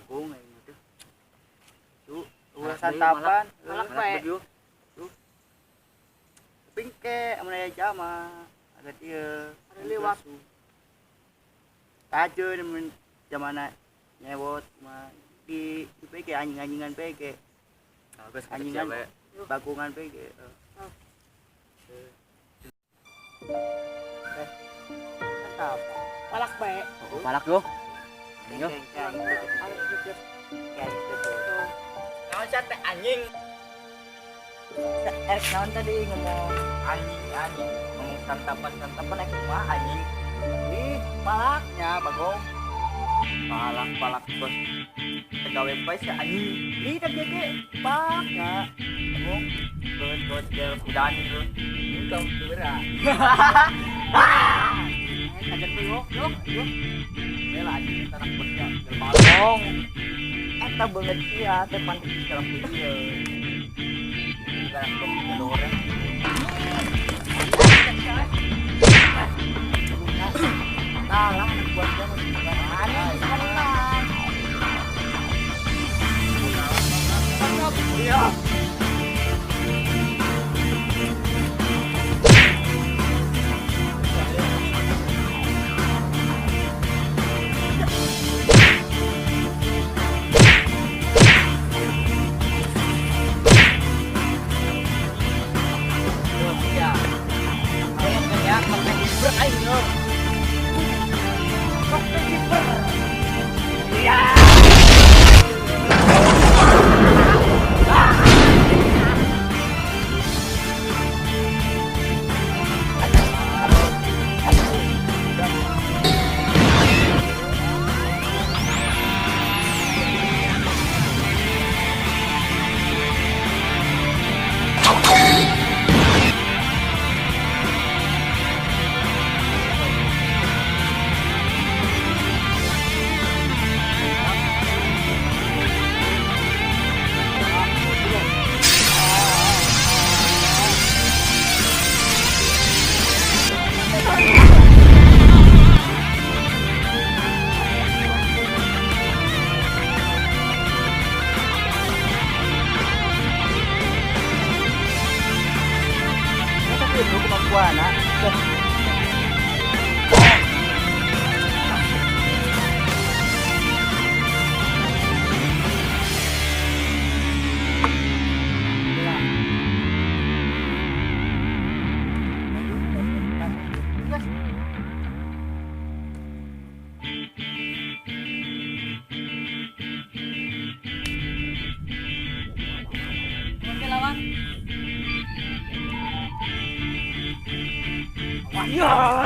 Bagong aing teh. Tuh, ulah santapan, Malak bae. Tuh. Pingke amun aya jama, agak ieu. Ada lewat. Kajeun mun jamana nyewot mah di PG anjing-anjingan PG. Anjingan bagungan PG. Eh. Mantap. Palak bae. Palak yo. Yo. Naon sia teh anjing? Naon tadi ngomong anjing ngomong santapan ek kumaha anjing. Ih, palaknya bagong. Palak bos. Tegawe bae sia anjing. Ih, teh gege palaknya. Bagong. Bos gel udan itu. Engkau geura. Kaget tuh yo, yo, yo. Bela anjing tanah bosnya gel bagong. Eta beungeut sia teh pantes dalam ieu. Sekarang kok goreng. Kalah anak buah dia mau menang. Iya. Itu kemampuan Lawan. Ya.